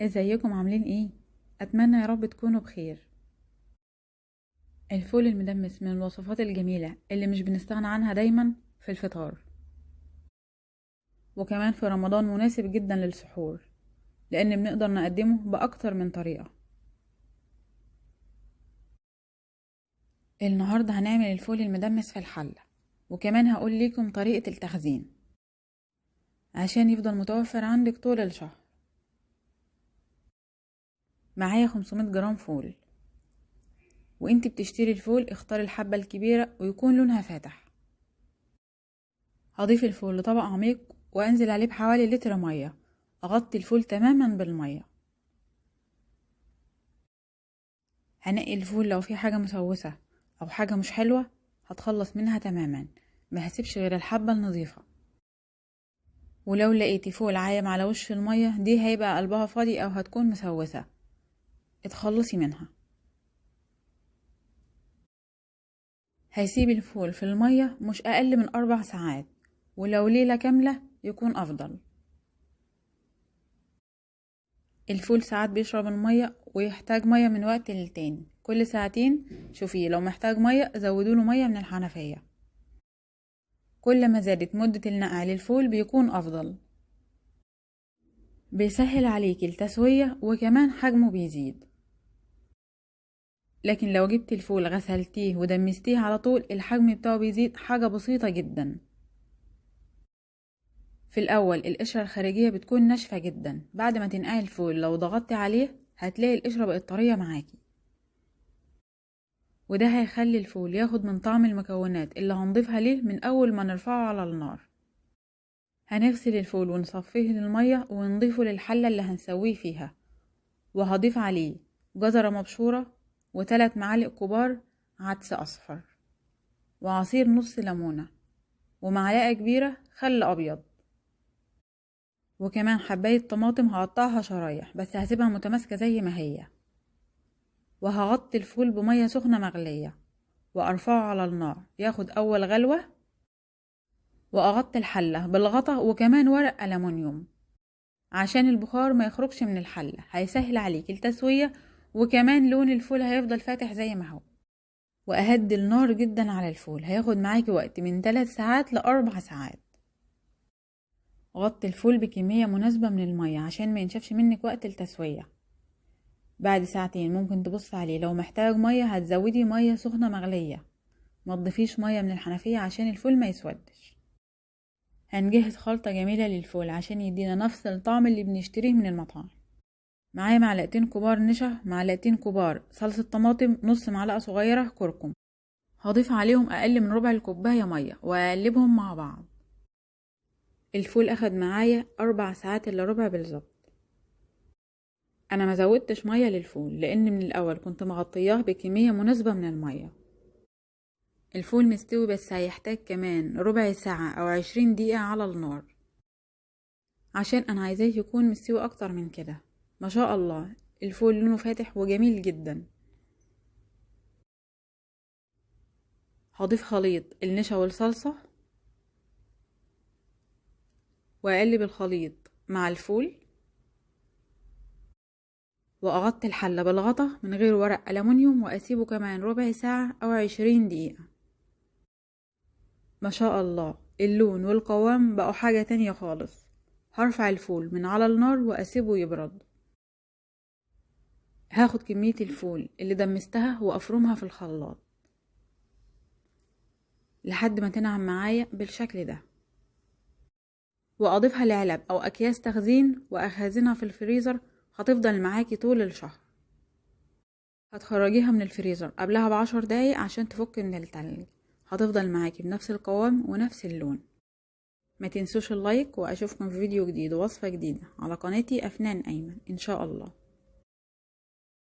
ازيكم عاملين ايه؟ اتمنى يا رب تكونوا بخير. الفول المدمس من الوصفات الجميلة اللي مش بنستغنى عنها دايما في الفطار، وكمان في رمضان مناسب جدا للسحور لان بنقدر نقدمه باكتر من طريقة. النهاردة هنعمل الفول المدمس في الحلة، وكمان هقول لكم طريقة التخزين عشان يفضل متوفر عندك طول الشهر. معايا 500 جرام فول، وانت بتشتري الفول اختاري الحبة الكبيرة ويكون لونها فاتح. هضيف الفول لطبق عميق وانزل عليه بحوالي لتر مية، اغطي الفول تماما بالمية. هنقي الفول لو في حاجة مسوسة او حاجة مش حلوة هتخلص منها تماما، ما هسيبش غير الحبة النظيفة. ولو لقيتي فول عايم على وش المية دي هيبقى قلبها فاضي او هتكون مسوسة، اتخلصي منها. هيسيب الفول في المية مش اقل من 4 ساعات، ولو ليلة كاملة يكون افضل. الفول ساعات بيشرب المية ويحتاج مية من وقت للتاني، كل ساعتين شوفيه لو محتاج مية زودوله مية من الحنفية. كل ما زادت مدة النقع للفول بيكون افضل، بيسهل عليكي التسوية وكمان حجمه بيزيد. لكن لو جبتي الفول غسلتيه ودمستيه على طول الحجم بتاعه بيزيد حاجة بسيطة جدا. في الأول القشرة الخارجية بتكون ناشفة جدا، بعد ما تنقعي الفول لو ضغطتي عليه هتلاقي القشرة بقت طرية معاكي، وده هيخلي الفول ياخد من طعم المكونات اللي هنضيفها ليه من أول ما نرفعه على النار. هنغسل الفول ونصفيه للمية ونضيفه للحلة اللي هنسويه فيها، وهضيف عليه جزرة مبشورة و3 معالق كبار عدس أصفر وعصير نص ليمونة ومعلقة كبيرة خل أبيض، وكمان حباية طماطم هقطعها شرايح بس هسيبها متماسكة زي ما هي. وهغطي الفول بمية سخنة مغلية وأرفعه على النار ياخد أول غلوة، وأغطي الحلة بالغطا وكمان ورق ألمونيوم عشان البخار ما يخرجش من الحلة، هيسهل عليك التسوية وكمان لون الفول هيفضل فاتح زي ما هو. وأهدي النار جدا على الفول، هياخد معاكي وقت من 3 ساعات ل4 ساعات. غطي الفول بكمية مناسبة من المية عشان ما ينشفش منك وقت التسوية. بعد ساعتين ممكن تبص عليه، لو محتاج مية هتزودي مية سخنة مغلية، ما تضيفيش مية من الحنفية عشان الفول ما يسودش. هنجهز خلطة جميلة للفول عشان يدينا نفس الطعم اللي بنشتريه من المطاعم. معايا معلقتين كبار نشا، معلقتين كبار صلصة طماطم، نص معلقة صغيرة كركم. هضيف عليهم أقل من ربع الكوباية مية وأقلبهم مع بعض. الفول أخد معايا 4 ساعات إلا ربع بالظبط. أنا ما زودتش مية للفول لأن من الأول كنت مغطياه بكمية مناسبة من المية. الفول مستوي بس هيحتاج كمان ربع ساعة أو 20 دقيقة على النار عشان أنا عايزاه يكون مستوي أكتر من كده. ما شاء الله الفول لونه فاتح وجميل جدا. هضيف خليط النشا والصلصة وأقلب الخليط مع الفول، وأغطي الحلة بالغطا من غير ورق ألمونيوم وأسيبه كمان ربع ساعة أو 20 دقيقة. ما شاء الله اللون والقوام بقوا حاجة تانية خالص. هرفع الفول من على النار وأسيبه يبرد. هاخد كمية الفول اللي دمستها وأفرمها في الخلاط لحد ما تنعم معايا بالشكل ده، وأضيفها لعلب أو أكياس تخزين وأخزنها في الفريزر. هتفضل معاكي طول الشهر. هتخرجيها من الفريزر قبلها ب10 دقايق عشان تفك من التلج. هتفضل معاكي بنفس القوام ونفس اللون. ما تنسوش اللايك، وأشوفكم في فيديو جديد ووصفة جديدة على قناتي أفنان أيمن إن شاء الله.